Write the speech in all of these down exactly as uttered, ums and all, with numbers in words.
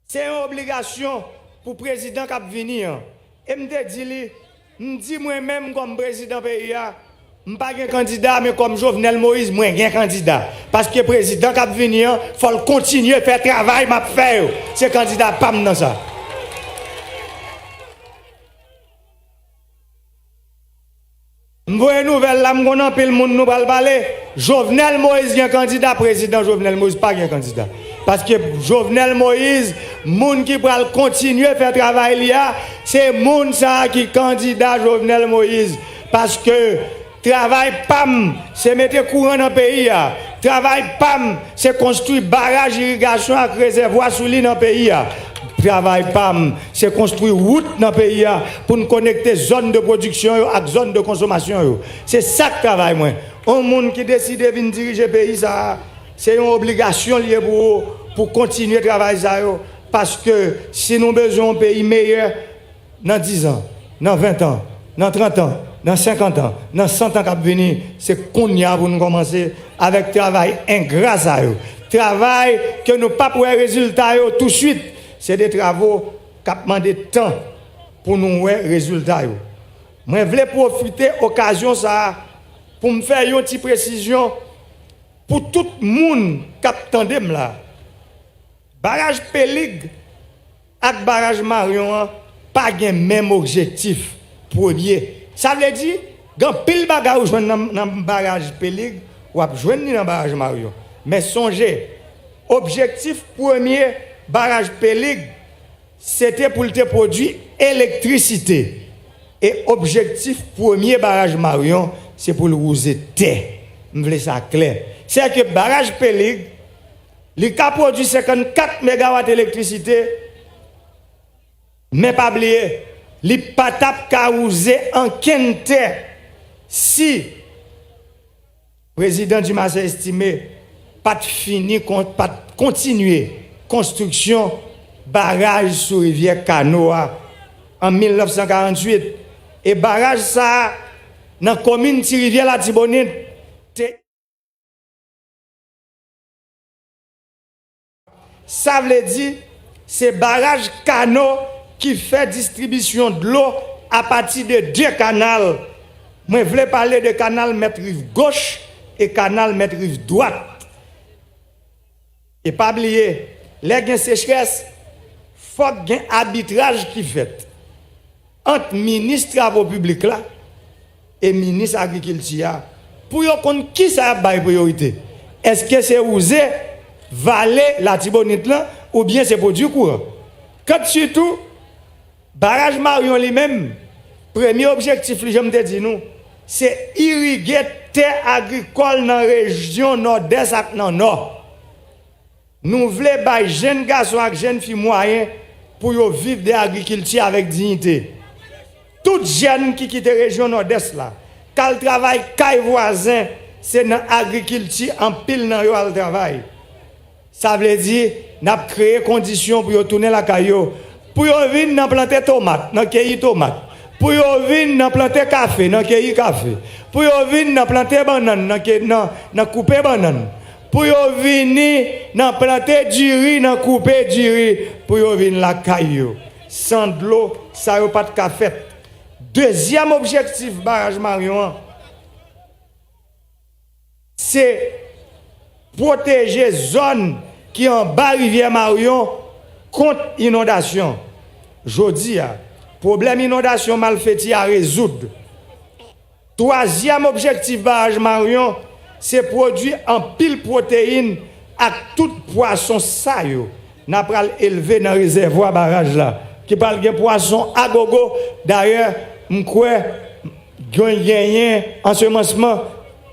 Se yon obligasyon pou prezidan k ap vini an. E m te di li, m di mwen menm kòm prezidan peyi a, m pa gen kandida, men kòm Jovenel Moïse, mwen gen kandida. Paske prezidan k ap vini an, fò l kontinye fè travay m ap fè yo. Se kandida pa m nan sa. M voye nouvèl la, m konn anpil moun nou pral pale. Jovenel Moïse gen kandida, prezidan Jovenel Moïse pa gen kandida. Paske Jovenel Moïse, moun ki pral kontinye fè travay li a, se moun sa a ki kandida Jovenel Moïse. Paske travay pa m, se mete kouran nan peyi a. Travay pa m, se konstwi baraj irigasyon ak rezèvwa sou li nan peyi a. Travay pa m, se konstwi wout nan peyi a pou n konekte zòn de pwodiksyon yo ak zòn de konsomasyon yo. Se sa k travay mwen. Yon moun ki deside vin dirije peyi sa a, se yon obligasyon li ye pou ou pou kontinye travay sa yo. Paske si nou bezwen yon peyi meyè, nan diz an, nan ven an, nan trant an, nan senkant an, nan san an k ap vini, se kounye a pou nou kòmanse avèk travay engra sa yo. Travay ke nou p ap wè rezilta yo touswit. Se de travo k ap mande tan pou nou wè rezilta yo. Mwen vle pwofite okazyon sa a pou m fè yon ti presizyon pou tout moun k ap tande m la. Baraj Pelig ak baraj Marion an pa gen menm objektif premye. Sa vle di, gen anpil bagay ou jwenn nan, nan baraj Pelig, w ap jwenn li nan baraj Marion. Men sonje, objektif premye baraj Pelig, se te pou l te pwodui elektrisite. E objektif premye baraj Marion, se pou l wouze tè. M vle sa klè. Sèke baraj Pelig, li ka pwodui senkannkat megawat elektrisite, men pa bliye, li pa t ap ka wouze ankenn tè si prezidan Dumarsais Estimé pa t fini kon-, pa t kontinye konstriksyon baraj sou rivyè Kano a an mil nèf san karanntuit. E baraj sa a, nan komin Ti Rivyè Latibonit, te Sa vle di, se baraj Kano ki fè distribisyon dlo apati de de kanal. Mwen vle pale de kanal Mèt Riv Goch e kanal Mèt Riv Dwat. E pa bliye, lè gen sechrès, fòk gen abitraj ki fèt ant minis travo piblik la e minis agrikilti a pou yo konn kisa y ap bay priyorite. Èske se wouze vale Latibonit lan oubyen se pwodui kouran? Kant sitou, baraj Marion li menm, premye objektif li, jan m te di nou, se irige tè agrikòl nan rejyon Nòdès ak nan Nò. Nou vle bay jenn gason ak jenn fi mwayen pou yo viv de agrikilti avèk diyite. Tout jèn ki kite rejyon Nòdès la, k al travay kay vwazen, se nan agrikilti anpil nan yo al travay. Sa vle di, n ap kreye kondisyon pou yo tounen lakay yo, pou yo vin nan plante tomat, nan keyi tomat, pou yo vin nan plante kafe, nan keyi kafe, pou yo vin nan plante bannann, nan ke-, nan, nan koupe bannann, pou yo vini nan plante diri, nan koupe diri, pou yo vin lakay yo. San dlo, sa yo pa t ka fèt. Dezyèm objektif baraj Marion an, se pwoteje zòn ki anba rivyè Marion kont inondasyon. Jodi a, pwoblèm inondasyon Malfeti a rezoud. Twazyèm objektif baraj Marion, se pwodui anpil pwoteyin ak tout pwason sa yo n a pral elve nan rezèvwa baraj la, ki pral gen pwason agogo. Dayè, m kwè gen, genyen ansemansman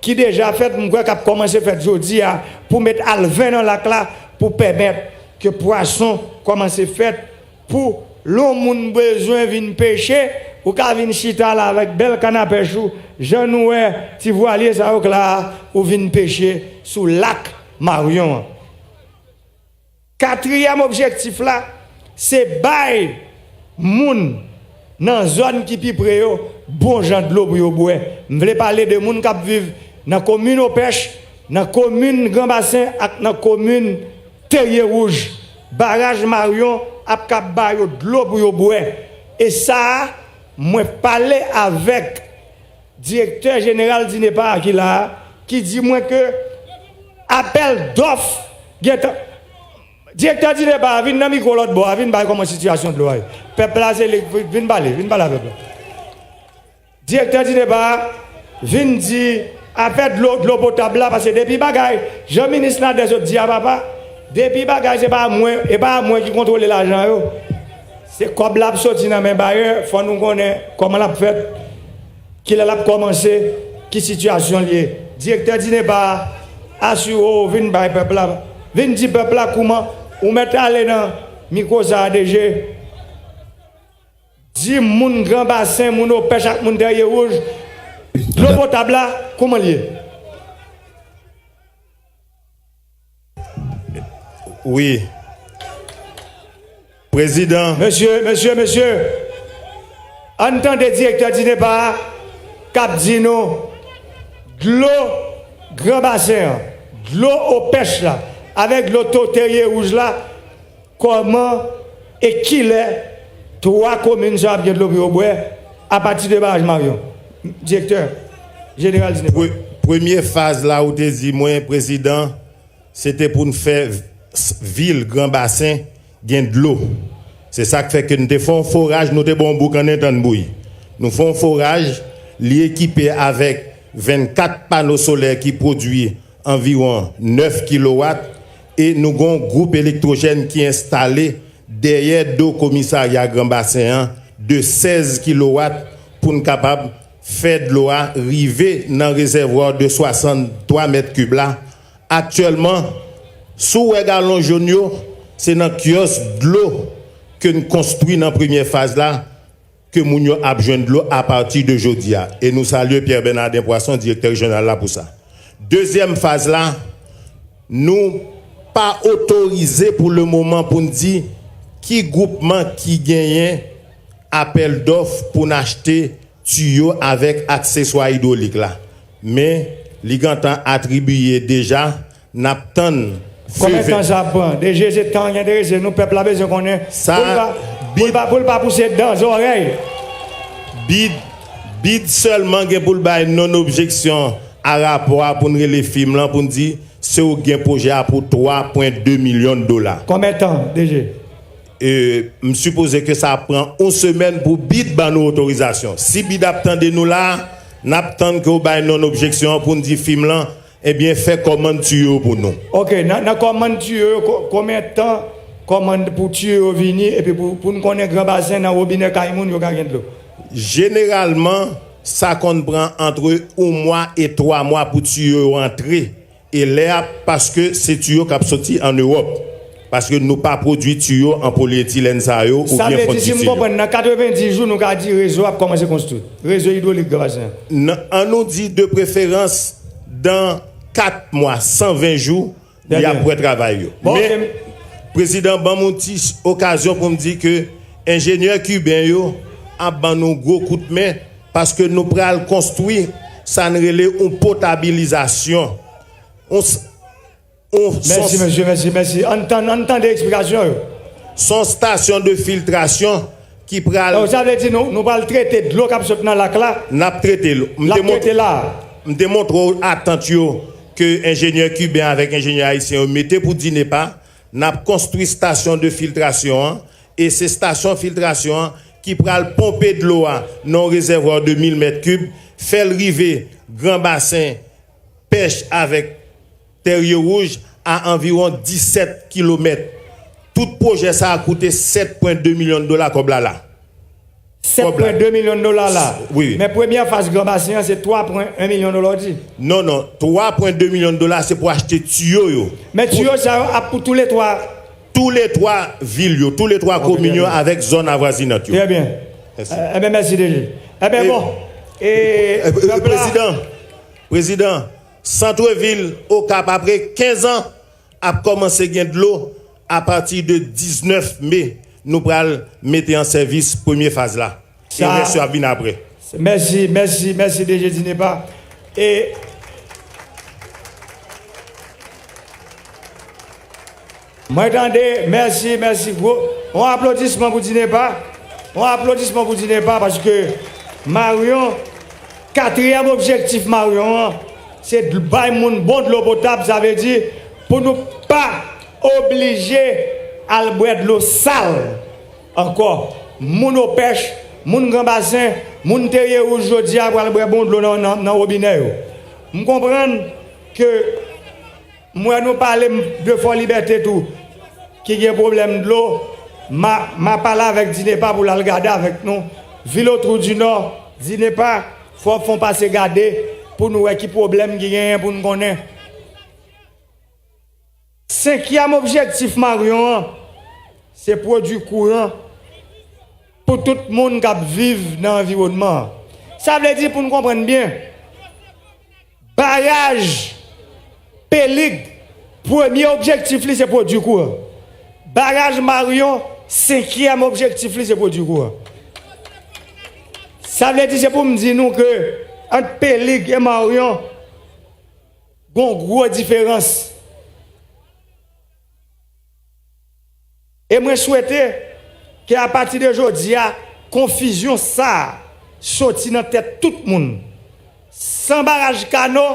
ki deja fèt, m kwè k ap kòmanse fèt jodi a, pou met alven nan lak la, pou pèmèt ke pwason kòmanse fèt, pou lè yon moun bezwen vin peche, ou ka vin chita la avèk bèl kannapèch ou, jan nou wè ti vwalye sa yo k la a, ou vin peche sou lak Marion an. Katriyèm objektif la, se bay moun nan zòn ki pi pre yo bon jan dlo pou yo bwè. M vle pale de moun k ap viv nan komin Opèch, nan komin Granbasen ak nan komin Terye Wouj. Baraj Maryon ap kab ba yo dlo pou yo bwè. E sa a, mwen pale avèk direktè jeneral DINEPA a ki la a, ki di mwen ke apèl dòf gentan. Direktè DINEPA a, vin nan mikwo lòt bò a, vin bay kòman sitiyasyon dlo a ye. Pèp la, se li, vin pale, vin pale a pèp la. Direktè DINEPA a vin di afè dlo, dlo potab la, paske depi bagay, jan minis Nader sot di a, papa, depi bagay, se pa mwen, e pa mwen ki kontwole lajan yo. Se kòb la ap soti nan men bayè, fò nou konnen kòman l ap fèt, kilè l ap kòmanse, ki sitiyasyon l ye. Direktè DINEPA a asire w vin bay pèp la, vin di pèp la kouman ou mèt ale nan mikwo sa a, DG. Di moun Gran Basen, moun Opèch ak moun Tèrye Wouj, dlo potab la, kouman l ye? Wi. Prezidan. Mesye, mesye, mesye, ann tande direktè DINEPA a k ap di nou dlo Gran Basen an, dlo Opèch la, avèk dlo to Tèrye Wouj la, kòman e kilè twa komin sa yo ap gen dlo pou yo bwè apati de baraj Maryon? Direktè jeneral DINEPA. Pre- Premye faz la ou te di mwen, Prezidan, se te pou n fè s- vil Gran Basen gen dlo. Se sa k fè ke n te fè yon foraj, nou te ba yon bouk an entann bouyi. Nou fè yon foraj, li ekipe avèk vennkat pano solè ki pwodui anviwon nèf kilowat e nou gen yon gwoup elektwojèn ki enstale dèyè do komisarya Gran Basen an de sèz kilowat pou n kapab fè dlo a rive nan rezèvwa de swasanntwa mèt kib la. Aktyèlman, si w wè galon jòn yo, se nan kyòs dlo ke n konstwi nan premyè faz la ke moun yo ap jwenn dlo apati de jodi a. E nou salye Pierre Bernardin Poisson, direktè rejyonal la pou sa. Dezyèm faz la, nou pa otorize pou lemoman pou n di ki gwoupman ki genyen apèl dòf pou n achte tiyo avèk akseswa idwolik la. Men, li gentan atribiye deja, n ap tann. Konbyen tan sa ap pran? DG, se tan an ki enterese nou, pèp la bezwen konnen. Sa pou l pa, pou l pa, pou l pa pouse dan zòrèy. Bid, bid sèlman gen pou l bay non objeksyon a rapò a pou n rele fim lan pou n di se ou k gen pwojè a pou twa pwen de milyon dola. Konbyen tan, DG? E, m sipoze ke sa ap pran yon semèn pou bid ban nou otorizasyon. Si bid ap tande nou la a, n ap tann ke w bay non objeksyon an pou n di fim lan, ebyen, fè kòmann tiyo yo pou nou. Oke, nan, nan kòmann tiyo yo, ko- konbyen tan kòmann pou tiyo yo vini, epi pou, pou n konnen Gran Basen nan wobinè kay moun yo ka gen dlo? Jeneralman, sa konn pran antre yon mwa e twa mwa pou tiyo yo antre. E lè a, paske se tiyo k ap soti ann Ewòp. Paske nou pa pwodui tiyo an polyetilèn sa yo oubyen fon di tiyo. Sa vle di, si m konprann, nan katrevenndis jou, nou ka di rezo a ap kòmanse konstwi. Rezo idwolik Gran Basen an. Nan, ann nou di, de preferans, dan kat mwa, san ven jou, y ap wè travay yo. Men, Prezidan, ban m yon ti okazyon pou m di ke enjenyè kiben yo ap ban nou gwo kout men, paske nou pral konstwi sa n rele yon potabilizasyon. Yon s- yon Mèsi, mesye, mèsi, mèsi. Ann tann, ann tande eksplikasyon yo. S on stasyon de filtrasyon ki pral. Donk, sa vle di nou, nou pral trete dlo k ap sot nan lak la? N ap trete l. L ap trete la. M te montre w atant yo ke enjenyè kiben avèk enjenyè ayisyen yo mete pou DINEPA. N ap konstwi stasyon de filtrasyon an, e se stasyon filtrasyon an ki pral ponpe dlo a nan yon rezèvwa de mil mèt kib, fè l rive Gran Basen, Pèch avèk Tèrye Wouj a anviwon disèt kilomèt. Tout pwojè sa a koute sèt pwen de milyon dola kòb la la. Sèt pwen de milyon dola la. Wi. Men premyè faz Gran Basen an se twa pwen en milyon dola w di? Non, non. Twa pwen de milyon dola se pou achte tiyo yo. Men tiyo sa yo ap pou toulètwa. Toulètwa vil yo, toulètwa komin yo avèk zòn avwazinant yo. Trè byen. Mèsi. Enben, mèsi, DG. Enben, bon. E, Prezidan, Prezidan, santrevil Okap, apre kenz an, ap kòmanse gen dlo apati de diznèf me, nou pral mete an sèvis premye faz la. E rès yo ap vin apre. Mèsi, mèsi, mèsi DG DINEPA. E Mwen tande, mèsi, mèsi gwo. On aplodisman pou Dinepa. On aplodisman pou Dinepa paske Marion, katriyèm objektif Marion an, se bay moun bon dlo potab, sa vle di pou nou pa oblije al bwè dlo sal ankò. Moun Opèch, moun Gran Basen, moun Terye Wouj jodi a pral bwè bon dlo nan, nan, nan wobinè yo. M konprann ke m wè nou pale m de Fò Libète tou, ki gen pwoblèm dlo. M a, m a pale avèk Dinepa pou l al gade avèk nou. Vilotwou di Nò, Dinepa, fò w fè yon pase gade pou nou wè ki pwoblèm ki genyen pou n konnen. Senkyèm objektif Marion an, se pwodui kouran pou tout moun k ap viv nan anviwònman an. Sa vle di, pou n konprann byen, baraj Pelig, premye objektif li se pwodui kouran. Baraj Marion, senkyèm objektif li se pwodui kouran. Sa vle di, se pou m di nou ke ant Pelig e Marion, gon gwo diferans. E mwen swete ke apati de jodi a, konfizyon sa a soti nan tèt tout moun. San baraj Kano,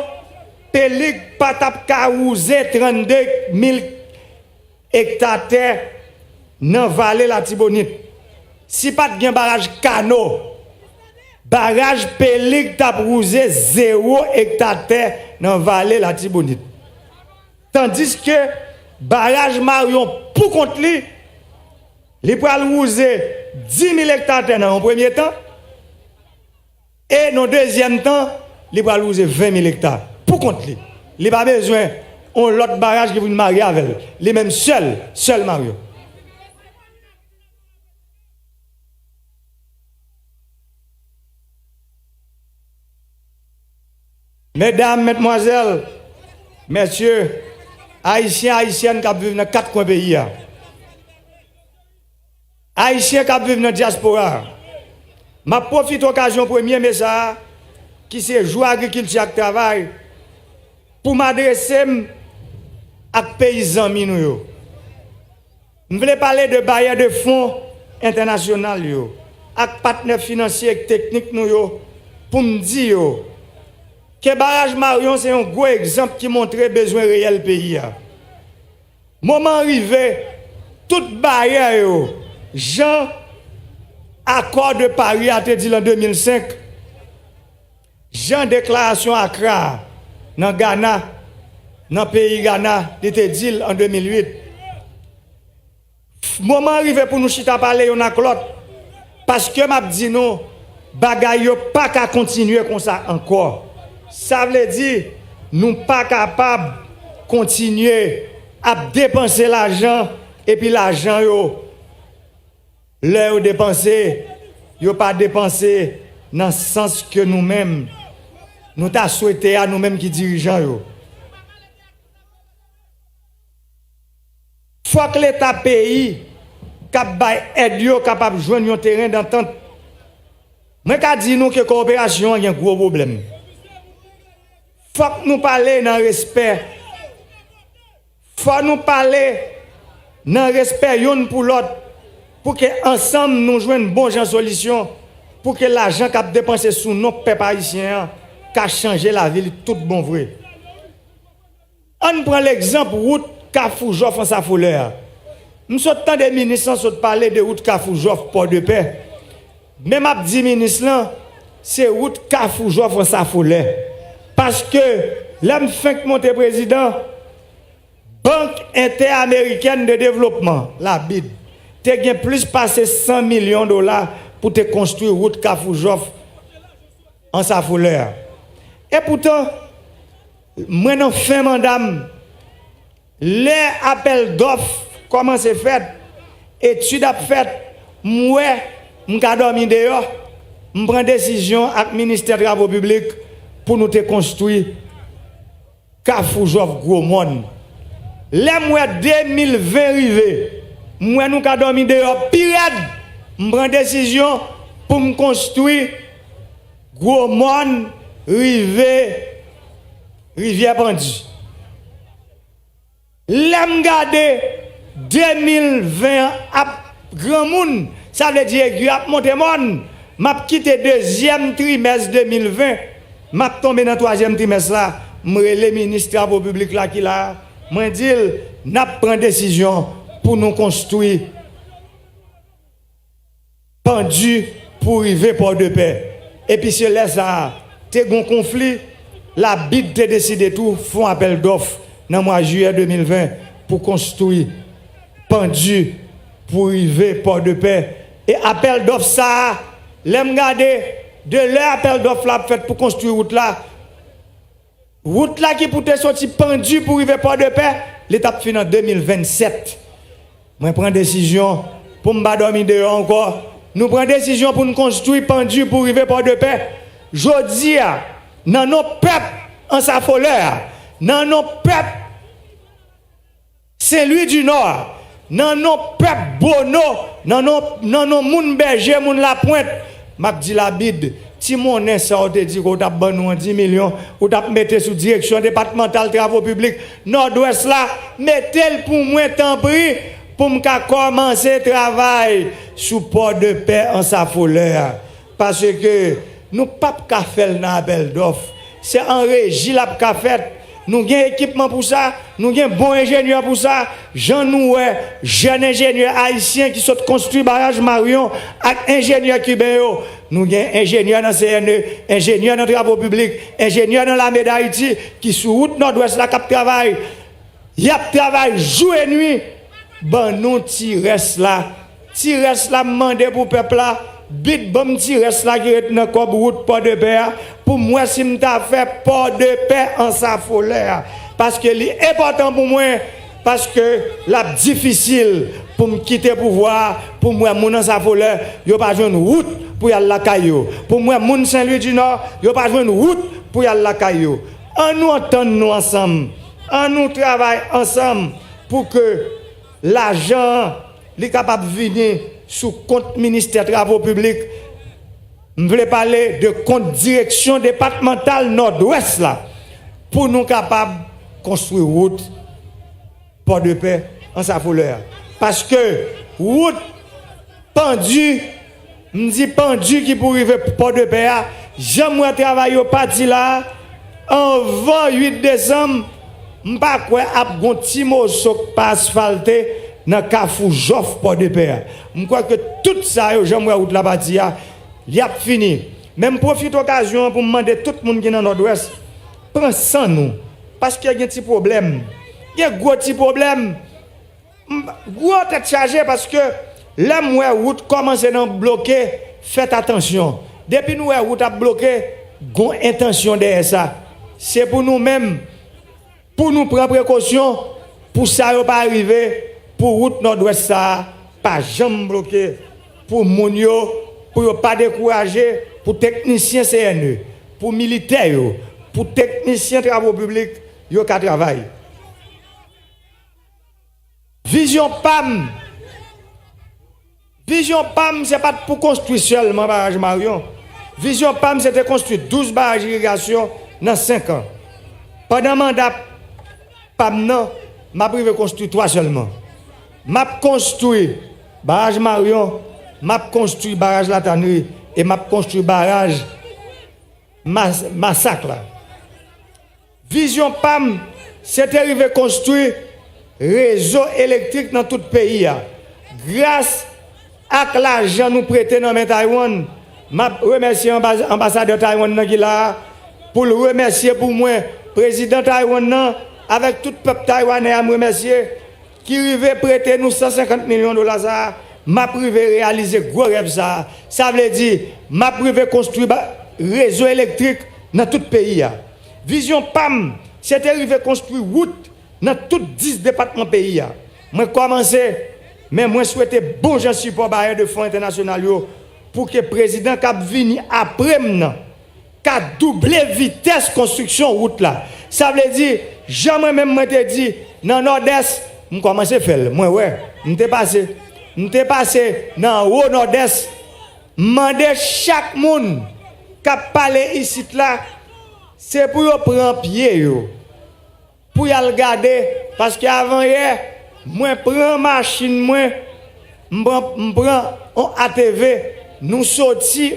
Pelig pa t ap ka wouze trannde mil ekta tè nan vale Latibonit. Si pa t gen baraj Kano, baraj Pelig t ap wouze zewo ekta tè nan vale Latibonit. Tandiske baraj Marion pou kont li, li pral wouze dis mil ekta tè nan yon premye tan, e nan dezyèm tan, li pral wouze ven mil ekta pou kont li. Li pa bezwen yon lòt baraj ki vin marye avè l. Li menm sèl, sèl Marion. Medam, medmwazèl, mesye, Ayisyen, Ayisyèn k ap viv nan kat kwen peyi a, Ayisyen k ap viv nan dyaspora a, m ap pwofite okazyon premye me sa a, ki se jou agrikilti ak travay, pou m adrese m ak peyi zanmi nou yo. M vle pale de bayè de fon entènasyonal yo ak patnè finansye ek teknik nou yo pou m di yo ke baraj Marion se yon gwo egzanp ki montre bezwen reyèl peyi a. Moman an rive, tout bayè yo, jan Akò de Pari a te di l an de mil senk, jan deklarasyon Akra a nan Gana, nan peyi Gana, li te di l an de mil uit. Moman an rive pou nou chita pale youn ak lòt, paske m ap di nou, bagay yo pa ka kontinye konsa ankò. Sa vle di, nou pa kapab kontinye ap depanse lajan, epi lajan yo, lè yo depanse, yo pa depanse nan sans ke nou menm, nou ta swete a, nou menm ki dirijan yo. Fòk Leta peyi k ap bay èd yo kapab jwenn yon teren dantant. Mwen ka di nou ke kowoperasyon an gen gwo pwoblèm. Fòk nou pale nan respè. Fò nou pale nan respè youn pou lòt, pou ke ansanm nou jwenn bon jan solisyon, pou ke lajan k ap depanse sou non pèp ayisyen an ka chanje lavi li tout bon vre. Ann pran legzanp wout Kafou Jòf Ansafolè a. M sot tande minis lan sot pale de wout Kafou Jòf Pòdepè. Men m ap di minis lan, se wout Kafou Jòf Ansafolè. Paske lè m fenk monte prezidan, Bank Entèamerikèn de Devlopman, la bid, te gen plis pase san milyon dola pou te konstwi wout Kafou Jòf Ansafolè a. Epoutan, mwen nan fen manda m, lè apèl dòf kòmanse fèt, etid ap fèt, m wè m ka dòmi deyò, m pran desizyon ak ministè travo piblik pou nou te konstwi Kafou Jòf Gwo Mòn. Lè m wè de mil ven rive, m wè nou ka dòmi deyò pi rèd, m pran desizyon pou m konstwi Gwo Mòn rive Rivyè Pandi. Lè m gade de mil ven an ap granmoun, sa vle di egi ap monte mòn. M ap kite dezyèm trimès de mil ven, m ap tonbe nan twazyèm trimès la. M rele minis travo piblik la ki la a, mwen di l, n ap pran desizyon pou nou konstwi Pandi pou rive Pòdepè. Epi se lè sa a, te gon konfli, Labid te deside tou fè yon apèl dòf nan mwa jiyè de mil ven pou konstwi Pandi pou rive Pòdepè. E apèl dòf sa a, lè m gade, de lè apèl dòf la ap fèt pou konstwi wout la, wout la ki pou te soti Pandi pou rive Pòdepè, li t ap fin an de mil vennsèt. Mwen pran desizyon pou m pa dòmi deyò ankò. Nou pran desizyon pou n konstwi Pandi pou rive Pòdepè. Jodi a, nan non pèp Ansafolè a, nan non pèp Sen Lwi di Nò a, nan non pèp Bono, nan non, nan non moun Bèje, moun Lapwent, m ap di Labid, ti monnen sa w te di ke w t ap ban nou an di milyon, ou t ap mete sou direksyon depatmantal travo piblik Nòdwès la, mete l pou mwen tanpri, pou m ka kòmanse travay sou Pòdepè Ansafolè a. Paske nou p ap ka fè l nan apèl dòf. Se an reji l ap ka fèt. Nou gen ekipman pou sa, nou gen bon enjenyè pou sa. Jan nou wè jèn enjenyè ayisyen ki sot konstwi baraj Marion ak enjenyè kiben yo, nou gen enjenyè nan C N E, enjenyè nan travo piblik, enjenyè nan Lame d Ayiti ki sou wout Nòdwès la k ap travay. Y ap travay jou e nwi. Ban nou ti rès la. Ti rès la, m mande pou pèp la. Bid, ban m ti rès la ki ret nan kòb wout Pòdepè a, pou m wè si m ta fè Pòdepè Ansafolè a. Paske li enpòtan pou mwen, paske l ap difisil pou m kite pouvwa a, pou m wè moun Ansafolè, yo pa jwenn wout pou y al lakay yo. Pou m wè moun Sen Lwi di Nò, yo pa jwenn wout pou y al lakay yo. An nou antann nou ansanm. An nou travay ansanm pou ke lajan an, li kapab vini sou kont ministè travo piblik. M vle pale de kont direksyon depatmantal Nòdwès la pou nou kapab konstwi wout Pòdepè Ansafolè a. Paske wout Pandi, m di Pandi ki pou rive Pòdepè a, jan m wè travay yo pati la a, anvan uit desanm, m pa kwè ap gon ti moso k pa asfalte nan kafou Jòf Pòdepè a. M kwè ke tout sa yo, jan m wè wout la pati a, li ap fini. Men m pwofite okazyon an pou m mande tout moun ki nan Nòdwès, pran san nou, paske gen ti pwoblèm. Gen gwo ti pwoblèm. M, gwo tèt chaje paske lè m wè wout kòmanse nan bloke, fèt atansyon. Depi nou wè wout ap bloke, gon entansyon dèyè sa. Se pou nou menm, pou nou pran prekosyon, pou sa yo pa rive, pou wout Nòdwès sa a pa janm bloke, pou moun yo, pou yo pa dekouraje, pou teknisyen C N E, pou militè yo, pou teknisyen travo piblik, yo ka travay. Vizyon pa m, vizyon pa m, se pa t pou konstwi sèlman baraj Marion. Vizyon pa m, se te konstwi douz baraj irigasyon nan senk an. Pandan manda pa m nan, m ap rive konstwi twa sèlman. M ap konstwi baraj Marion, m ap konstwi baraj Latannri e m ap konstwi baraj Mas-, Masak la. Vizyon pa m, se te rive konstwi rezo elektrik nan tout peyi a. Gras ak lajan nou prete nan men Taiwan, m ap remèsye anba-, anbasadè Taiwan nan ki la a, pou l remèsye pou mwen prezidan Taiwan nan, avèk tout pèp taiwanè a, m remèsye, ki rive prete nou san senkant milyon dola sa a, m ap rive reyalize gwo rèv sa a. Sa vle di, m ap rive konstwi ba-, rezo elektrik nan tout peyi a. Vizyon pa m, se te rive konstwi wout nan tout dis depatman peyi a. Mwen kòmanse, men mwen swete bon jan sipò bayè de fon entènasyonal yo pou ke prezidan k ap vini apre m nan ka double vitès konstriksyon wout la. Sa vle di, jan mwen menm mwen te di nan Nòdès, m kòmanse fè l, mwen wè, m te pase, m te pase nan anwo Nòdès, m mande chak moun k ap pale isit la, se pou yo pran pye yo, pou y al gade, paske avanyè, Mwen pran machin mwen, m pran, m pran on A T V, nou soti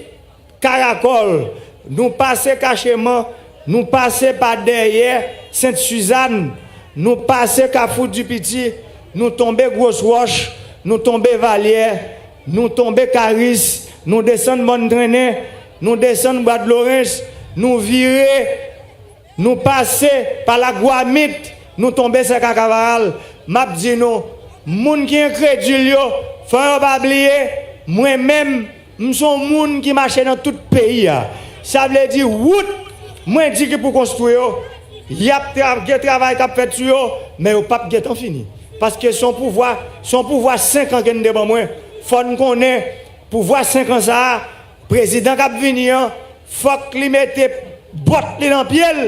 Karakòl, nou pase Kacheman, nou pase pa dèyè Sent Sizàn, nou pase Kafou Dipiti, nou tonbe Gwos Wòch, nou tonbe Valyè, nou tonbe Karis, nou desann Mòn Trennen, nou desann Bwa Dlorens, nou vire, nou pase pa Lagwamit, nou tonbe Sèk a Kavaral. M ap di nou, moun ki enkredil yo, fò yo pa bliye, mwen menm, m se yon moun ki mache nan tout peyi a. Sa vle di, wout mwen di ki pou konstwi yo, y ap tra-, gen travay k ap fèt sou yo, men yo p ap gentan fini. Paske se yon pouvwa, se yon pouvwa senk an ke n te ban mwen. Fò n konnen, pouvwa senk an sa a, prezidan k ap vini an, fòk li mete bòt li nan pye l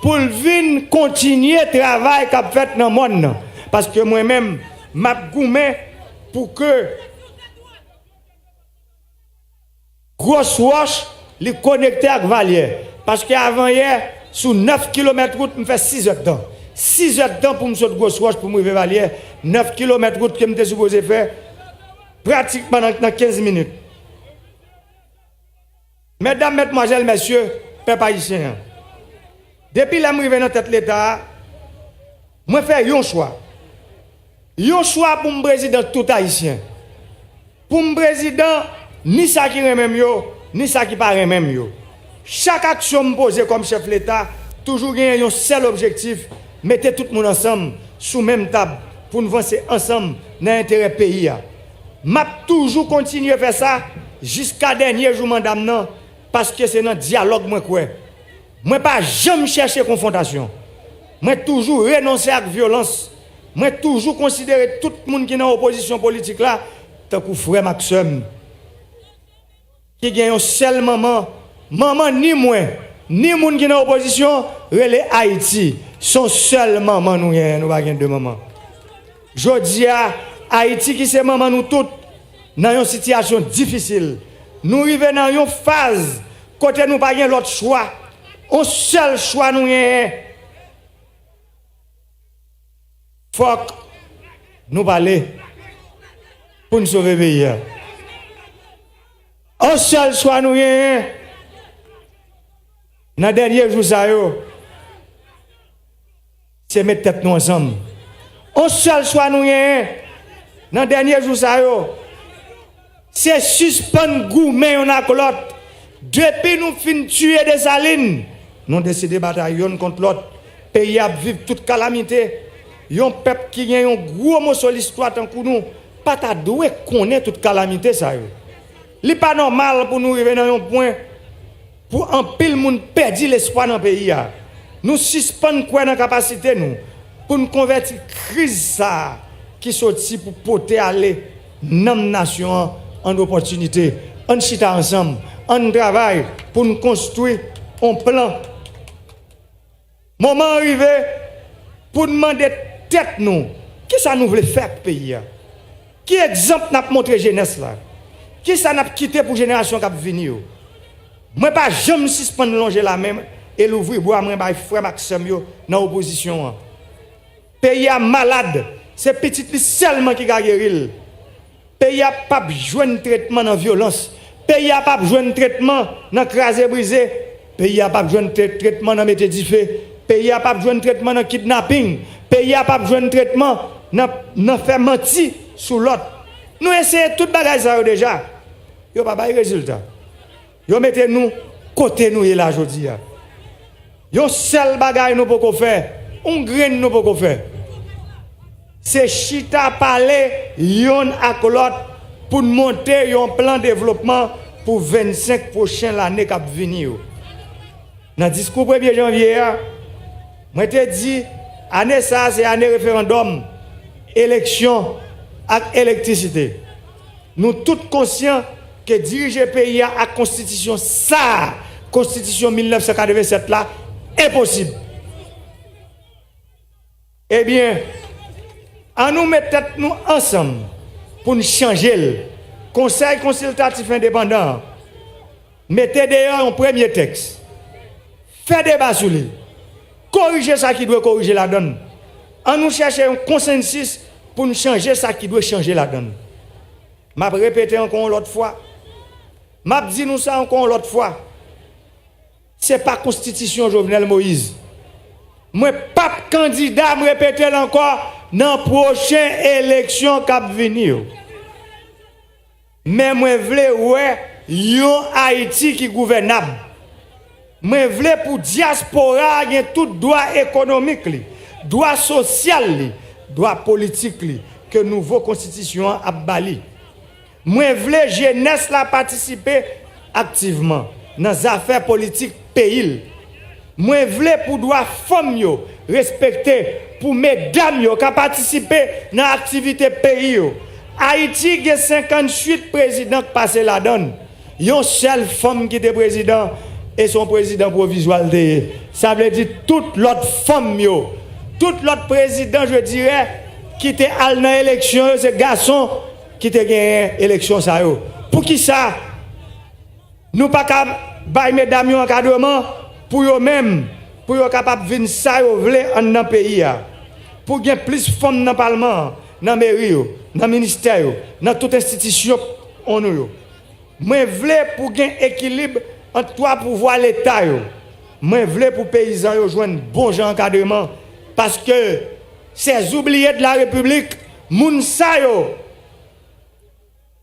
pou l vin kontinye travay k ap fèt nan mòn nan. Paske mwen menm, m ap goumen pou ke Gwos Wòch, li konekte ak Valyè. Paske avanyè, sou nèf kilomèt wout, m fè sis èdtan. Sis èdtan pou m sot Gwos Wòch pou m rive Valyè. Nèf kilomèt wout ke m te sipoze fè pratikman nan, nan kenz minit. Medam, medmwazèl, mesye, pèp ayisyen an. Depi lè m rive nan tèt Leta a, mwen fè yon chwa. Yon chwa pou m prezidan tout Ayisyen. Pou m prezidan ni sa ki renmen m yo, ni sa ki pa renmen m yo. Chak aksyon m poze kòm chèf Leta, toujou genyen yon sèl objektif, mete tout moun ansanm, sou menm tab, pou n vanse ansanm nan enterè peyi a. M ap toujou kontinye fè sa jiska dènye jou manda m nan, paske se nan dyalòg mwen kwè. Mwen pa janm chèche konfwontasyon. Mwen toujou renonse ak vyolans. Mwen toujou konsidere tout moun ki nan opozisyon politik la tankou frè m ak sè m, ki gen yon sèl manman. Manman ni mwen, ni moun ki nan opozisyon, rele Ayiti. Se yon sèl manman nou genyen, nou pa gen de manman. Jodi a, Ayiti ki se manman nou tout, nan yon sitiyasyon difisil. Nou rive nan yon faz kote nou pa gen lòt chwa. On sèl chwa nou genyen. Fòk nou pale pou n sove peyi a. On sèl chwa nou genyen nan dènye jou sa yo, se met tèt nou ansanm. On sèl chwa nou genyen nan dènye jou sa yo, se sispann goumen youn ak lòt. Depi nou fin tiye Desalin, nou deside batay youn kont lòt. Peyi a ap viv tout kalamite. Yon pèp ki gen yon gwo moso listwa tankou nou pa ta dwe konnen tout kalamite sa yo. Li pa nòmal pou nou rive nan yon pwen pou anpil moun pèdi lespwa nan peyi a. Nou sispann kwè nan kapasite nou pou n konvèti kriz sa a ki soti pou pote ale nanm nasyon an an opòtinite. Ann chita ansanm, ann travay pou n konstwi on plan. Moman an rive pou n mande tèt nou, kisa nou vle fè ak peyi a? Ki egzanp n ap montre jenès la? Kisa n ap kite pou jenerasyon k ap vini yo? Mwen pa janm sispann lonje lamen e louvri bra mwen bay frè m ak sè m yo nan opozisyon an. Peyi a malad, se pitit li sèlman ki ka geri l. Peyi a p ap jwenn tretman nan vyolans. Peyi a p ap jwenn tretman nan kraze brize. Peyi a p ap jwenn tre-, tretman nan mete dife. Peyi a p ap jwenn tretman nan kidnaping. Peyi a p ap jwenn tretman nan, nan fè manti sou lòt. Nou eseye tout bagay sa yo deja. Yo pa bay rezilta. Yo mete nou kote nou ye la jodi a. Yon sèl bagay nou poko fè, yon grenn nou poko fè. Se chita pale yonn ak lòt pou n monte yon plan devlopman pou vennsenk pwochen lane k ap vini yo. Nan diskou premye janvye a, mwen te di ane sa a se ane referandòm, eleksyon ak elektrisite. Nou tout konsyan ke dirije peyi a ak konstitisyon sa a, konstitisyon mil nèf san katrevennsèt la, enposib. Ebyen, ann nou met tèt nou ansanm pou n chanje l. Konsèy Konsiltatif Endepandan an mete deyò yon premye tèks. Fè deba sou li. Korije sa ki dwe korije ladan l. Ann nou chèche yon konsansis pou n chanje sa ki dwe chanje ladan l. M ap repete ankò yon lòt fwa. M ap di nou sa ankò yon lòt fwa. Se pa konstitisyon Jovenel Moïse. Mwen p ap kandida, m repete l ankò, nan pwochen eleksyon k ap vini yo. Men mwen vle wè yon Ayiti ki gouvènab. Mwen vle pou dyaspora a gen tout dwa ekonomik li, dwa sosyal li, dwa politik li ke nouvo konstitisyon an ap ba li. Mwen vle jenès la patisipe aktivman nan zafè politik peyi l. Mwen vle pou dwa fanm yo respekte, pou medam yo ka patisipe nan aktivite peyi yo. Ayiti gen senkantuit prezidan k pase ladan l. Yon sèl fanm ki te prezidan, e se yon prezidan pwovizwa l te ye. Sa vle di tout lòt fanm yo, tout lòt prezidan, je dirais, ki te al nan eleksyon yo, se gason ki te genyen eleksyon sa yo. Poukisa nou pa ka bay medam yo ankadreman pou yo menm, pou yo kapab vin sa yo vle anndan peyi a? Pou gen plis fanm nan palman an, nan meri yo, nan ministè yo, nan tout enstitisyon nou yo. Mwen vle pou gen ekilib ant twa pouvwa Leta yo. Mwen vle pou peyizan yo jwenn bon jan ankadreman, paske ces oubliés de la République, moun sa yo,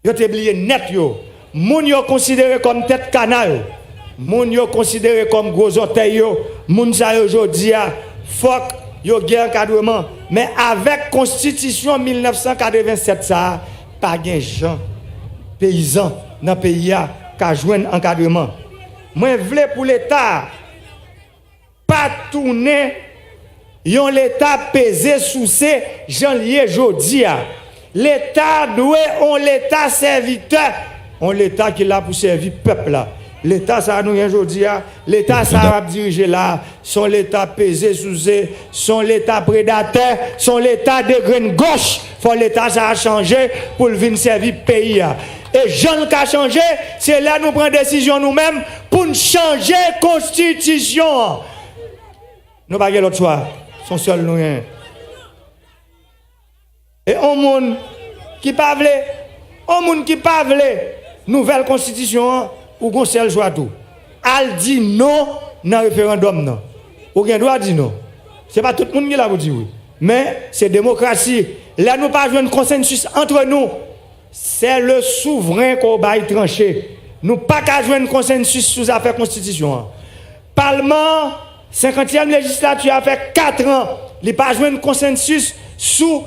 yo te bliye nèt yo. Moun yo konsidere kòm tèt kana yo, moun yo konsidere kòm gwo zòtèy yo, moun sa yo jodi a, fòk yo gen ankadreman. Men avèk konstitisyon mil nèf san katreven sèt sa a, pa gen jan peyizan nan peyi a ka jwenn ankadreman. Mwen vle pou Leta a pa tounen yon Leta peze souse jan l ye jodi a. Leta dwe yon Leta sèvitè, yon Leta ki la pou sèvi pèp la. Leta sa a nou gen jodi a, Leta sa a ap dirije la a, se yon Leta peze souse, se yon Leta predatè, se yon Leta degrenngòch. Fò Leta sa a chanje pou l vin sèvi peyi a. E jan l ka chanje, se lè nou pran desizyon nou menm pou n chanje konstitisyon an. Nou pa gen lòt chwa. Se yon sèl nou genyen. E yon moun ki pa vle, yon moun ki pa vle nouvèl konstitisyon an, ou gon sèl chwa tou. Al di non nan referandòm nan. Ou gen dwa di non. Se pa tout moun ki la pou di wi. Men, se demokrasi. Lè nou pa jwenn konsensis antre nou, c'est le souverain qu'on bay trancher. Nou pa ka jwenn konsensis sou zafè konstitisyon an. Palman an, senkantyèm lejislati a fè kat an, li pa jwenn konsensis sou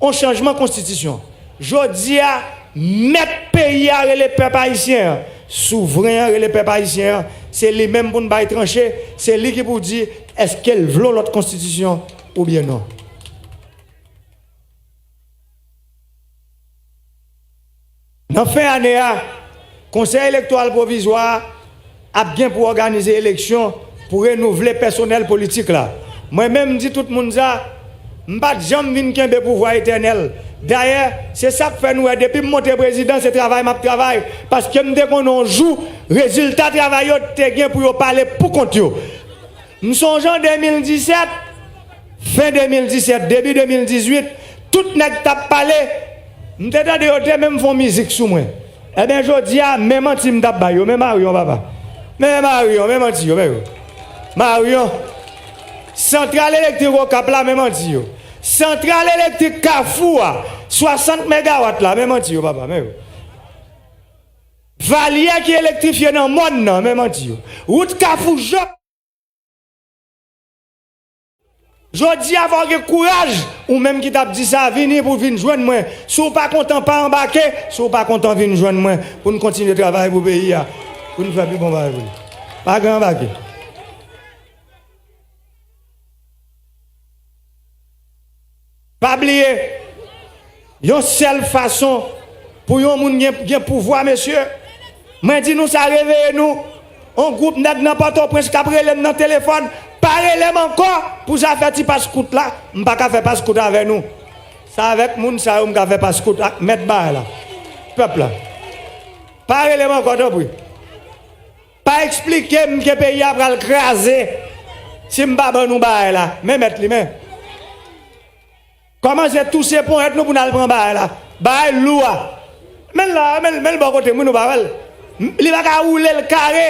yon chanjman konstitisyon. Jodi a, mèt peyi a rele pèp ayisyen an, souvren an rele pèp ayisyen an, se li menm pou n bay tranche, se li ki pou di èske l vle yon lòt konstitisyon oubyen non. Nan fen ane a, Konsèy Elektoral Pwovizwa a ap gen pou òganize eleksyon pou renouvle pèsonèl politik la. Mwen menm, m di tout moun sa, m pa t janm vin kenbe pouvwa etènèl. Dayè, se sa k fè nou wè depi m monte prezidan, se travay m ap travay, paske m te konnen yon jou, rezilta travay yo te gen pou yo pale pou kont yo. M sonje an de mil disèt, fen de mil disèt, debi de mil dizuit, tout nèg t ap pale, m te tande yo te menm fè yon mizik sou mwen. Ebyen, jodi a, men manti m t ap bay yo, men Maryon, papa. Men Maryon, men manti yo, men yo. Maryon. Santral elektrik Okap la, men manti yo. Santral elektrik Kafou a, swasant megawat la, men manti yo, papa, men yo. Valyè ki elektrifye nan mòn nan, men manti yo. Wout Kafou Jòk. Jodi a, fò w gen kouraj, ou menm ki t ap di sa, vini pou w vin jwenn mwen. Si w pa kontan, pa anbake. Si w pa kontan, vin jwenn mwen pou n kontinye travay pou peyi a, pou n fè pi bon bagay pou li. Pa gen anbake. Pa bliye, yon sèl fason pou yon moun gen, gen pouvwa, mesye, mwen di nou sa, reveye nou. On gwoup nèg nan Pòtoprens k ap rele m nan telefòn, pa rele m ankò pou zafè ti paskout la, m pa ka fè paskout avè nou. Se avèk moun sa yo m ka fè paskout ak mèt bagay la, pèp la. Pa rele m ankò, tanpri. Pa eksplike m ke peyi a pral kraze si m pa ban nou bagay la. Men mèt li, men. Kòmanse touse ponyèt nou pou n al pran bagay la. Bagay lou a. Men l la, men l, men l bò kote m, wi, nou pa wè l. Li pa ka woule l kare.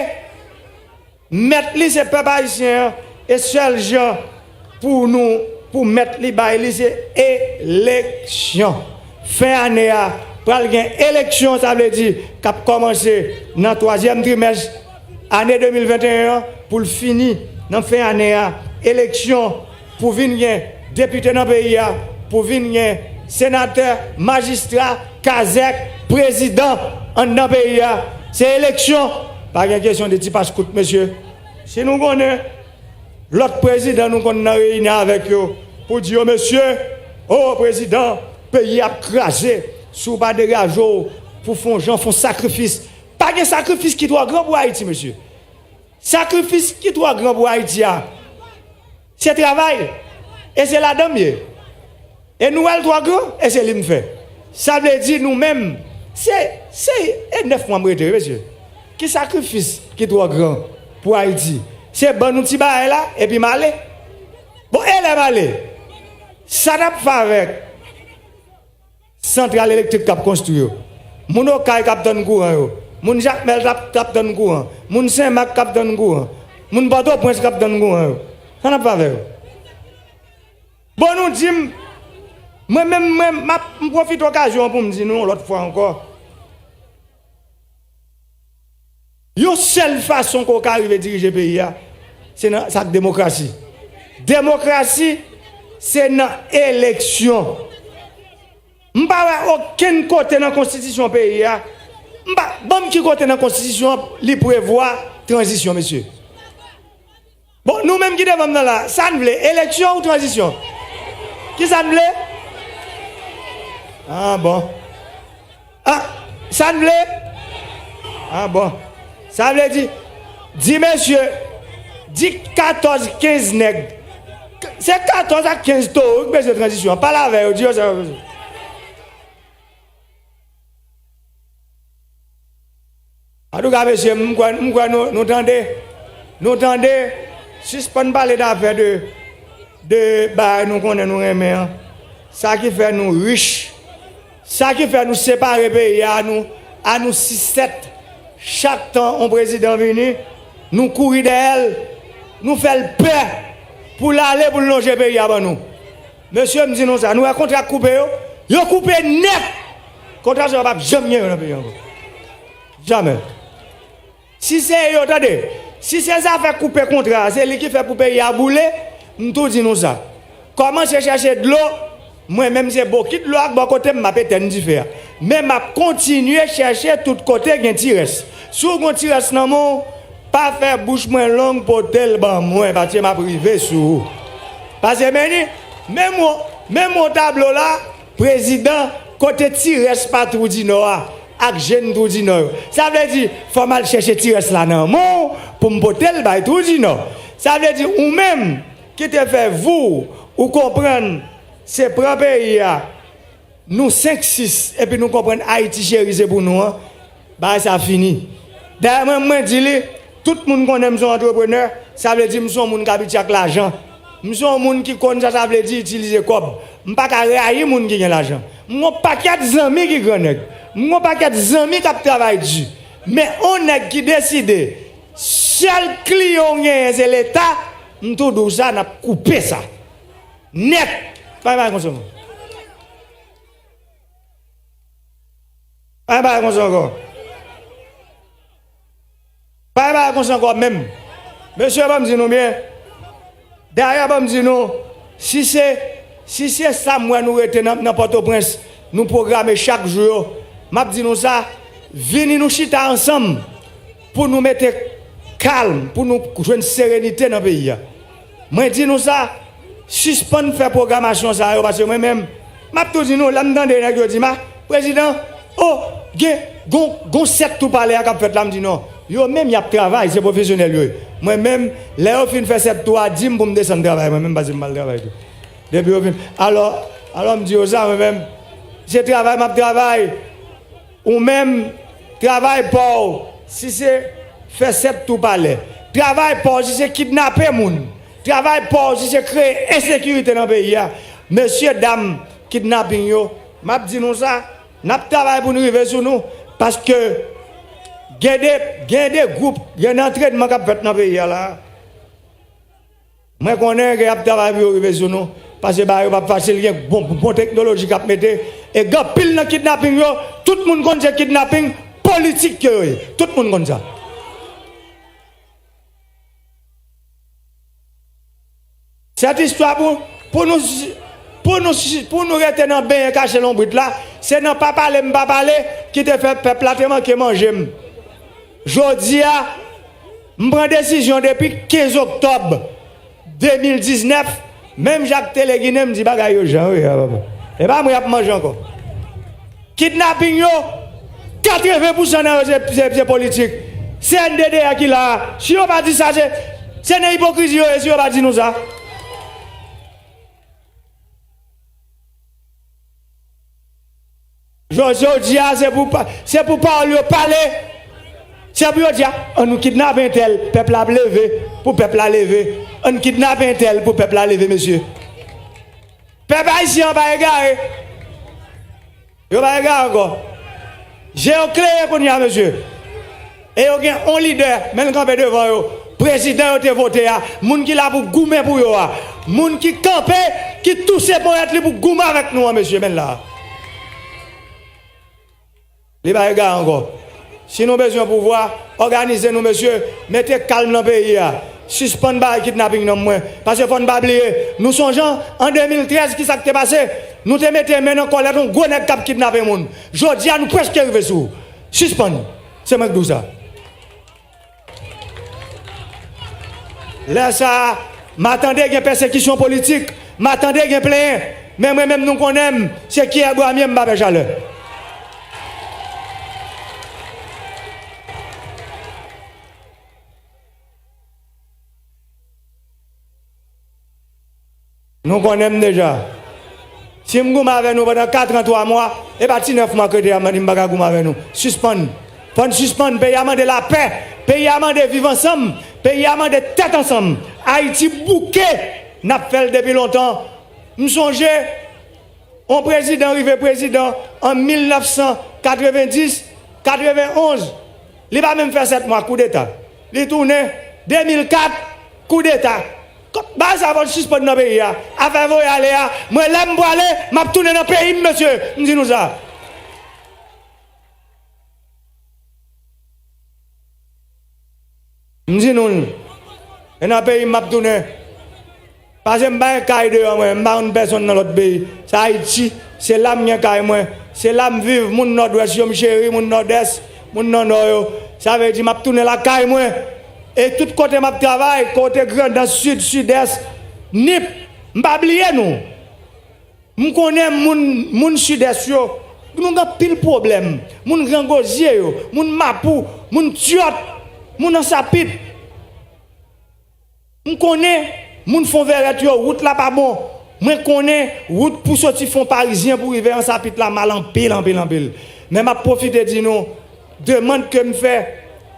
Mèt li se pèp ayisyen an, e sèl jan pou nou, pou mèt li bay li se eleksyon. Fen ane a, pral gen eleksyon, sa vle di k ap kòmanse nan twazyèm trimès ane de mil venteyen an pou l fini nan fen ane a. Eleksyon pou vin gen depite nan peyi a, pou vin gen senatè, majistra, kazèk, prezidan anndan peyi a. Se eleksyon. Pa gen kesyon de ti paskout, mesye. Si nou konnen lòt prezidan nou konn nan reyini avèk yo pou di yo, mesye, o prezidan, peyi ap kraze, si w pa degaje w pou fè yon jan, fè yon sakrifis. Pa gen sakrifis ki twò gran pou Ayiti, mesye. Sakrifis ki twò gran pou Ayiti a, se travay. E se ladan m ye. E nou wè l twò gran, e se li m fè. Sa vle di nou menm, se, se, e nèf mwa m rete, wi, mesye. Ki sakrifis ki twò gran pou Ayiti? Se ban nou ti bagay la, epi m ale. Bon, e lè m ale? Sa n ap fè avèk santral elektrik k ap konstwi yo? Moun Okay k ap tann kouran yo? Moun Jakmèl k ap, k ap tann kouran? Moun Senmak k ap tann kouran? Moun Pòtoprens k ap tann kouran yo? Sa n ap fè avè yo? Bon, nou di m, mwen menm, mwen, m ap, m pwofite okazyon an pou m di nou yon lòt fwa ankò, yon sèl fason ke w ka rive dirije peyi a, se nan, sa k demokrasi. Demokrasi, se nan eleksyon. M pa wè okenn kote nan konstitisyon peyi a, m pa, ban m ki kote nan konstitisyon an li prevwa tranzisyon, mesye. Bon, nou menm ki devan m nan la, sa n vle, eleksyon ou tranzisyon? Ki sa n vle? Ah, bon. Ah, sa n vle? Ah, bon. Sa vle di, di mesye, di katòz, kenz nèg. Se katòz ak kenz towo ki bezwen tranzisyon an. Pale avè yo, di yo sa yo bezwen. Antouka, mesye, m kwè, m kwè nou, nou tande. Nou tande, sispann pale dafè de, de bagay nou konnen nou renmen an. Sa ki fè nou rich. Sa ki fè nou separe peyi a, nou, a nou sis sèt. Chak tan yon prezidan vini, nou kouri dèyè l. Nou fè l pè pou l ale, pou l lonje peyi a ban nou. Mesye, m di nou sa, nou wè kontra k koupe yo? Yo koupe nèt! Kontra sa yo p ap janm gen yo nan peyi a ankò. Jamè. Si se yo, tande, si se zafè koupe kontra a, se li ki fè pou peyi a boule, m tou di nou sa. Kòmanse chèche dlo, mwen menm se bokit dlo ak bò kote m, m ap etenn dife a. Men m ap kontinye chèche tout kote gen ti rès. Si w gen ti rès nan men w, pa fè bouch mwen long, pote l ban mwen, paske m ap rive sou ou. Paske, men ni, menm yon, menm yon tablo la, prezidan, kote ti rès pa Twou di Nò a, ak jèn Twou di Nò yo. Sa vle di, fò m al chèche ti rès la nan men w pou m pote l bay Twou di Nò. Sa vle di, ou menm ki te fè vou, ou konprann, se pran peyi a, nou senk sis, epi nou konprann Ayiti cheri se pou nou an, bagay sa fini. Dayè, mwen, mwen di li, tout moun konnen m se yon antreprenè, sa vle di m se yon moun k abitye ak lajan. M se yon moun ki konn sa sa vle di itilize kòb. M pa ka rayi moun ki gen lajan. M gon pakèt zanmi ki grannèg. M gon pakèt zanmi k ap travay di. Men on nèg ki deside, sèl kliyan w genyen se Leta, m tou di w sa, n ap koupe sa. Nèt! Pa gen bagay konsa ankò. Pa gen bagay konsa ankò. Pa gen bagay konsa ankò menm. Mesye, ban m di nou byen. Dayè, ban m di nou, si se, si se sa m wè nou rete nan, nan Pòtoprens, nou pwograme chak jou yo, m ap di nou sa, vini nou chita ansanm pou nou mete kalm, pou nou jwenn serenite nan peyi a. Mwen di nou sa, sispann fè pwogramasyon sa yo, paske mwen menm, m ap tou di nou, lè m tande nèg yo di m, a, prezidan, o, gen, gon, gon sèt tou palè a k ap fèt la, m di non. Yo menm, y ap travay, se pwofesyonèl yo ye. Mwen menm, lè yo fin fè sèt tou a, di m pou m desann travay, mwen menm, paske m pral travay tou. Depi yo fin, alò, alò m di yo sa, mwen menm, se travay m ap travay. Ou menm, travay pa w, si se fè sèt tou palè. Travay pa w, si se kidnape moun. Travay pa w, si se kreye ensekirite nan peyi a. Mesye dam kidnaping yo, m ap di nou sa, n ap travay pou n rive sou nou, paske gen de, gen de gwoup, gen antrenman k ap fèt nan peyi a la. Mwen konnen ke y ap travay pou yo rive sou nou, paske bagay yo p ap fasil, gen bon, bon teknoloji k ap mete, e gen anpil nan kidnaping yo, tout moun konn se kidnaping politik ke yo ye, tout moun konn sa. Sèt istwa pou, pou nou, pou nou, pou nou rete nan benyen kache lonbrit la, se nan pa pale m pa pale ki te fè pèp la te manke manje m. Jodi a, m pran desizyon depi kenz oktòb de mil diznèf, menm jan ak Tele Ginen, m di bagay yo jan yo ye a, papa. E pa mwen y ap manje ankò. Kidnaping yo, katreven pousan nan yo se, se, se politik. Se N D D A ki la a. Si yo pa di sa, se, se nan ipokrizi yo ye, si yo pa di nou sa. Jodi, jodi a, se pou pa, se pou pawòl yo pale. Se pou yo di, a, ann nou kidnape entèl, pèp la ap leve, pou pèp la leve. Ann kidnape entèl pou pèp la leve, mesye. Pèp ayisyen an pa egare. Yo pa egare ankò. Je yo klere kounye a, mesye. E yo gen on lidè, men l kanpe devan yo. Prezidan yo te vote a, moun ki la pou goumen pou yo a. Moun ki kanpe, ki touse ponyèt li pou goumen avèk nou an, mesye, men l la. Li pa egare ankò. Si nou bezwen pouvwa, òganize nou, mesye, mete kalm nan peyi a. Sispann bay kidnaping nan mwen. Paske fò n pa bliye, nou sonje an de mil trèz, kisa k te pase? Nou te mete men nan kòlèt yon gwo nèg k ap kidnape moun. Jodi a, nou prèske rive sou ou. Sispann. Se mwen k di w sa. Lè sa a, m a tande gen pèsekisyon politik, m a tande gen plenyen, men mwen menm nou konnen m, se kiyè bwa m ye, m pa pè chalè. Nou konnen m deja. Si m goumen avè nou pandan kat an twa mwa, e pa ti nèf mwa k rete a m di m pa ka goumen avè nou. Sispann. Fò n sispann. Peyi a mande lapè. Peyi a mande viv ansanm. Peyi a mande tèt ansanm. Ayiti bouke. N ap fè l depi lontan. M sonje, yon prezidan rive prezidan an mil nèf san katrevenndis, katrevenonz. Li pa menm fè sèt mwa, koudeta. Li tounen, de mil kat, koudeta. Kòm bagay sa fò l sispann nan peyi a. Afè voye ale a, mwen lè m prale, m ap tounen nan peyi m, mesye. M di nou sa. M di nou l. E nan peyi m m ap tounen. Paske m pa gen kay deyò mwen, m pa konn pèsonn nan lòt peyi. Se Ayiti, se la m gen kay mwen. Se la m viv, moun Nòdwès yo m cheri, moun Nòdès, moun nan Nò yo. Sa vle di m ap tounen lakay mwen. E tout kote m ap travay, kote Grandans, Sid, Sidès, Nip, m pa bliye nou. M konnen moun, moun Sidès yo, nou gen anpil pwoblèm. Moun Grangozye yo, moun Mapou, moun Tyòt, moun Ansapit. M konnen moun Fonvèrèt yo, wout la pa bon. Mwen konnen wout pou soti Fon Parizyen pou rive Ansapit la mal anpil, anpil, anpil. Men m ap pwofite di nou, demann ke m fè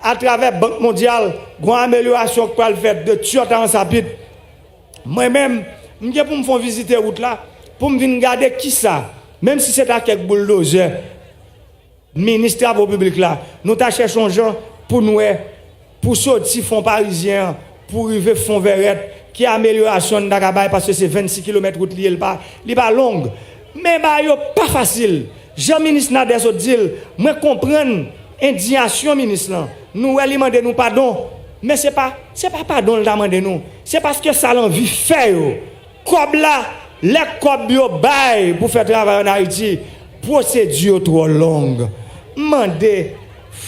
atravè Bank Mondyal, gon amelyorasyon k pral fèt de Tyòt a Ansapit. Mwen menm, m gen pou m fè yon vizite wout la, pou m vin gade kisa, menm si se ta kèk bouldozè, minis travo piblik la, nou ta chèche yon jan pou n wè, pou soti Fon Parizyen an, pou rive Fonvèrèt, ki amelyorasyon n ta ka bay, paske se vennsis kilomèt wout li ye, li pa, li pa long. Men bagay yo pa fasil. Jan minis Nader sot di l, mwen konprann endiyasyon minis lan. Nou wè li mande nou padon. Men se pa, se pa padon l ta mande nou. Se paske sa l anvi fè yo. Kòb la, lè kòb yo bay pou fè travay ann Ayiti, pwosedi yo twò long. M mande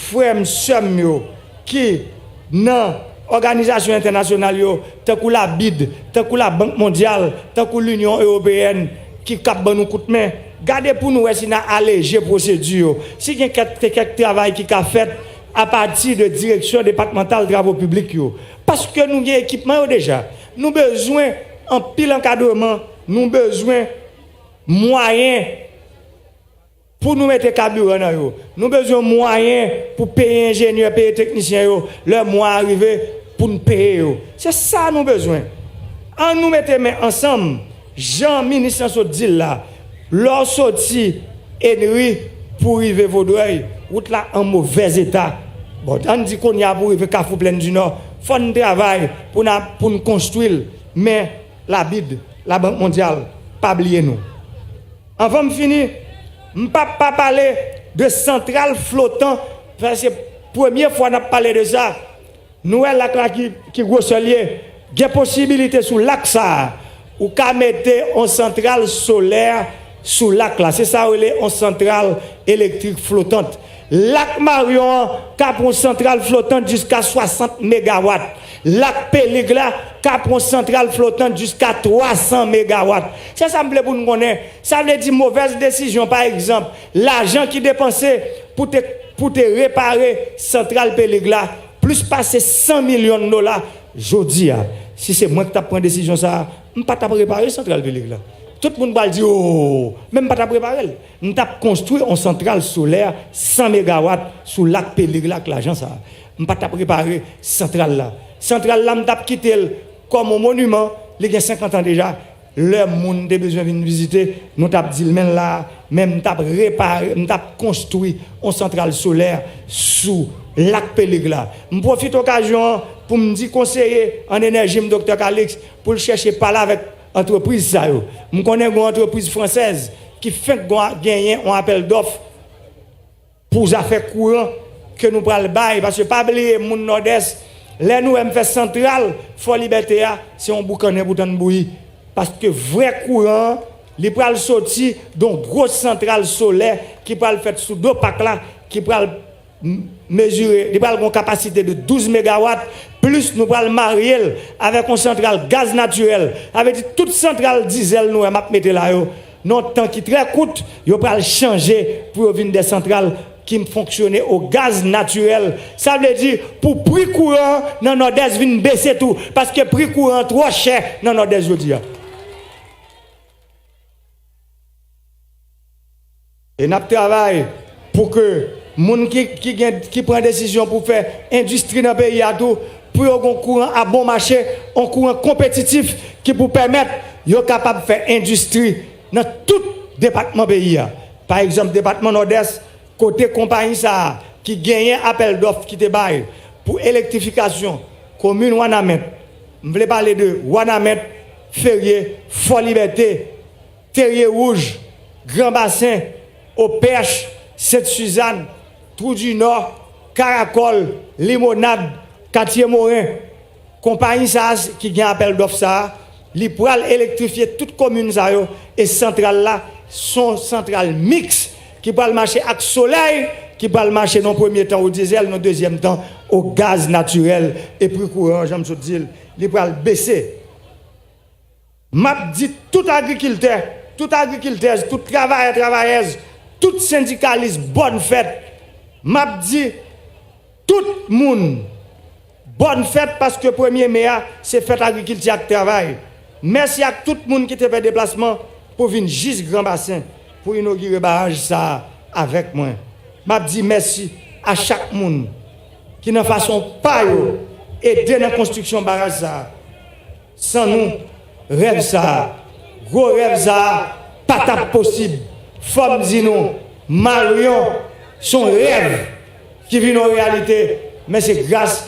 frè m, sè m yo ki nan òganizasyon entènasyonal yo, tankou la bid, tankou Labank Mondyal, tankou Linyon Ewopeyèn, ki k ap ban nou kout men, gade pou nou wè si n a aleje pwosedi yo, si gen kèk, kèk travay ki ka fèt apati de direksyon depatmantal travo piblik yo. Paske nou gen ekipman yo deja. Nou bezwen anpil ankadreman, nou bezwen mwayen pou nou mete kabiran nan yo. Nou bezwen mwayen pou peye enjenyè, peye teknisyen yo, lè mwa a rive pou n peye yo. Se sa nou bezwen. An nou mete men ansanm, Jan minis lan sot di l la, lè w soti Enri pou w rive Vodrèy, wout la an movèz eta. Bon, ann di kounye a pou w rive Kafou Plèn di Nò, fò n travay pou n a, pou n konstwi l. Men, Labid, Labank Mondyal, pa bliye nou. Anvan m fini, m p ap pa pale de santral flotan, sa se premye fwa n ap pale de sa. Nou wè lak la ki, ki gwosè l ye. Gen posibilite sou lak sa a, ou ka mete yon santral solè sou lak la. Se sa yo rele yon santral elektrik flotant. Lak Maryon an ka pran yon santral flotant jiska swasant megawat. Lak Pelig la ka pran yon santral flotant jiska twa san megawat. Se sa m vle pou n konnen. Sa vle di movèz desizyon, pa egzanp, lajan ki depanse pou te, pou te repare santral Pelig la, plis pase san milyon dola jodi a. Si se mwen ki t ap pran desizyon sa a, m pa t ap repare santral Pelig la. Tout moun pral di, "O, men m pa t ap repare l." M t ap konstwi yon santral solè san megawat sou lak Pelig la ak lajan sa a. M pa t ap repare santral la. Santral la, m t ap kite l kòm yon moniman, li gen senkant an deja. Lè moun te bezwen vin vizite, nou t ap di l, "Men l la," men m t ap repare, m t ap konstwi yon santral solè sou lak Pelig la. M pwofite okazyon an pou m di konseye an enèji m, Doktè Calixte, pou l chèche pale avèk antrepriz sa yo. M konnen gen yon antrepriz fransèz ki fenk gon-, genyen yon apèl dòf pou zafè kouran ke nou pral bay, paske pa bliye moun Nòdès, lè nou wè m fè santral Fò Libète a, se yon boukannen pou tann bouyi. Paske vrè kouran an, li pral soti de yon gwo santral solè ki pral fèt sou do pak la, ki pral m-, mezire, li pral gen yon kapasite de douz megawat, plis nou pral marye l avèk yon santral gaz natirèl. Sa vle di tout santral dizèl nou wè m ap mete la yo, nan yon tan ki trè kout, yo pral chanje pou yo vin de santral ki fonksyone o gaz natirèl. Sa vle di, pou pri kouran an nan Nòdès vin bese tou, paske pri kouran an twò chè nan Nòdès jodi a. E n ap travay pou ke moun ki, ki gen, ki pran desizyon pou fè endistri nan peyi a tou, pou yo gen kouran a bon mache, yon kouran konpetitif ki pou pèmèt yo kapab fè endistri nan tout depatman peyi a. Pa egzanp, depatman Nòdès, kote konpayi sa a ki genyen apèl dòf ki te bay pou elektrifikasyon komin Wanament, m vle pale de Wanament, Ferye, Fò Libète, Terye Wouj, Gran Basen, Opèch, Sent Sizàn, Twou di Nò, Karakòl, Limonad, Katye Moren. Konpayi sa a ki gen apèl dòf sa a, li pral elektrifye tout komin sa yo, e santral la se yon santral miks ki pral mache ak solèy, ki pral mache nan premye tan o dizèl, nan dezyèm tan o gaz natirèl, e pri kouran an, jan m sot di l, li pral bese. M ap di tout agrikiltè, tout agrikiltèz, tout travayè, travayèz, tout sendikalis, bòn fèt. M ap di tout moun, bòn fèt, paske premye me a, se fèt agrikilti ak travay. Mèsi ak tout moun ki te fè deplasman pou vin jis Gran Basen pou inogire baraj sa a avèk mwen. M ap di mèsi a chak moun ki nan fason pa yo ede nan konstriksyon baraj sa a. San nou, rèv sa a, gwo rèv sa a, pa t ap posib. Fò m di nou, Maryon, se yon rèv ki vin yon reyalite, men se gras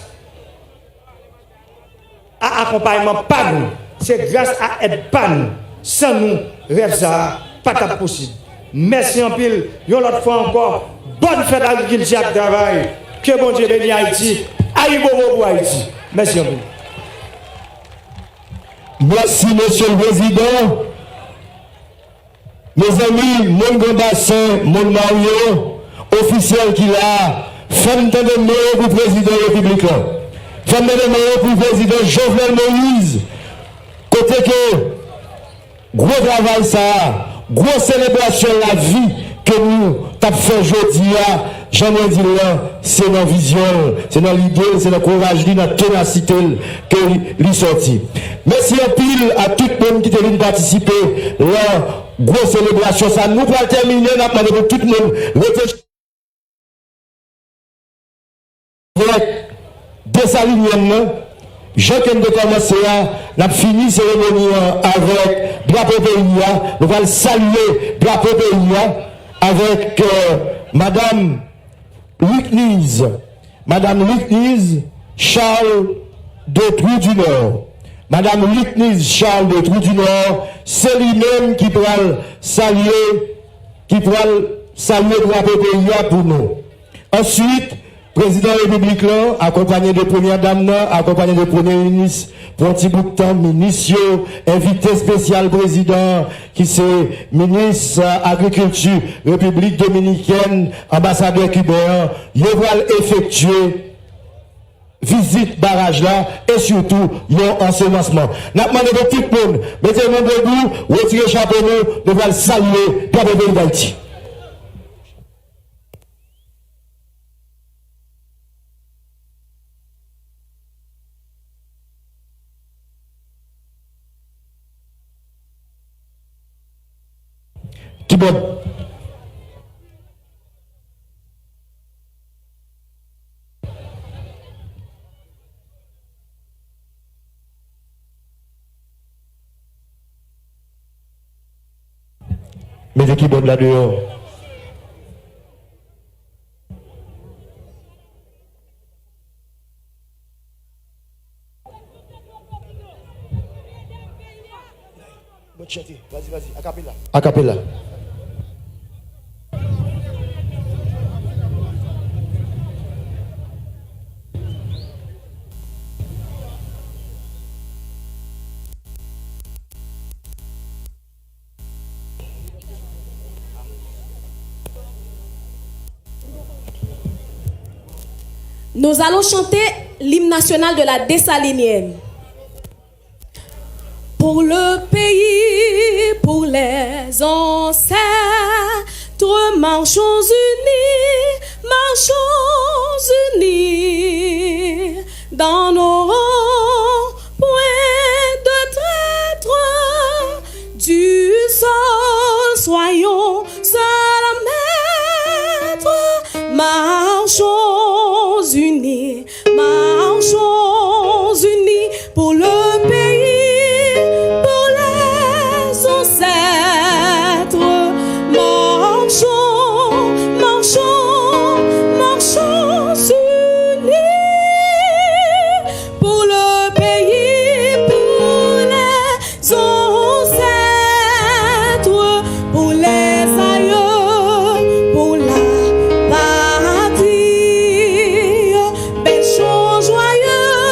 a akonpayman pa nou, se gras a èd pa nou. San nou, rèv sa a pa t ap posib. Mèsi anpil, yon lòt fwa ankò, bòn fèt agrikilti ak travay. Ke Bondye beni Ayiti. Ayibobo pou Ayiti. Mèsi anpil. Mèsi, Mesye le Prezidan. Mezanmi, moun Gran Basen, moun Maryon, ofisyèl ki la a, fè m tande men yo pou Prezidan Repiblik la. Fè m tande men yo pou Prezidan Jovenel Moïse. Kote ke gwo travay sa a, gwo selebrasyon lavi ke nou t ap fè jodi a, jan mwen di l lan, se nan vizyon l, se nan lide l, se nan kouraj li, nan tenasite l ke li, li sòti. Mèsi anpil a tout moun ki te vin patisipe lan gwo selebrasyon sa. Nou pral tèmine, n ap mande pou tout moun rete avèk Desalinyen nan. Jan ke n te kòmanse a, n ap fini seremoni an avèk drapo peyi a. Nou pral salye drapo peyi a avèk, euh, Madam Lucknise, Madam Lucknise Charles de Trou du Nord. Madam Lucknise Charles de Trou du Nord, se li menm ki pral salye, ki pral salye drapo peyi a pou nou. Answit, prezidan repiblik lan, akonpanye de premyè dam nan, akonpanye de premye minis, pou yon ti bout tan, minis yo, envite espesyal prezidan, ki se minis, euh, agrikilti Repiblik Dominikèn, anbasadè kiben an, yo pral efektye vizit baraj la e sitou yon ansevansman. N ap mande pou tout moun mete nou debou, retire chapo nou, nou pral salye drapo peyi Dayiti. Kibòd. Mete kibòd la deyò. Bon, chante. Vas-y, vas-y. Acapella. Acapella. Nous allons chanter l'hymne national de la Dessalinienne. Pour le pays, pour les ancêtres, marchons unis, marchons unis, dans nos rangs, point de traître, du sol, soyons seuls maîtres, marchons unis, marchons unis pour le pays, pour les ancêtres. Marchons, marchons, marchons unis pour le pays, pour les ancêtres, pour les aïeux, pour la patrie. Bêchons joyeux.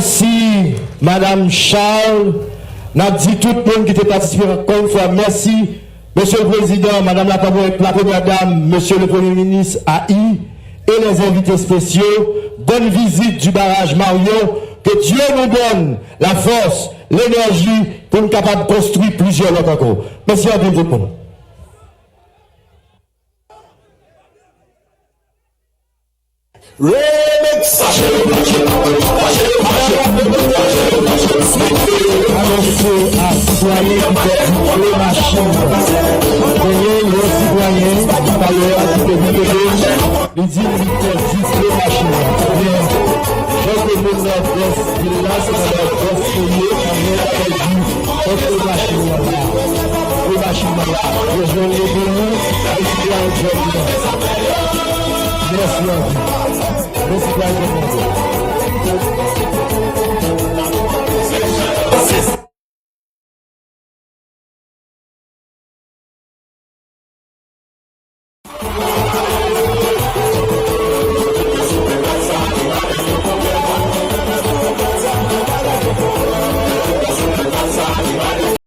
Mèsi, Madanm Charles. N ap di tout moun ki te patisipe ankò yon fwa mèsi. Mesye le Prezidan, Madanm la Premyè Dam, Mesye le Premye Minis A I, e lèzenvite espesyal, bòn vizit di baraj Marion. Ke Dye nou donn lafòs, lenèji pou n kapab konstwi plizyè lòt ankò. Mèsi anpil tout moun. Remix. Anonse a sitwayen ki pèdi kle machin nan. Genyen yon sitwayen ki pale a ki te vin ede m, li di li pèdi kle machin nan. Ebyen, jan ke moun nan adrès vil la, se nan adrès ke l ye, anyen pèdi kle machin nan la. Kle machin nan la. Yo jwenn li pou nou, Ayiti a yon jèn nan. Mèsi anpil. Mèsi pou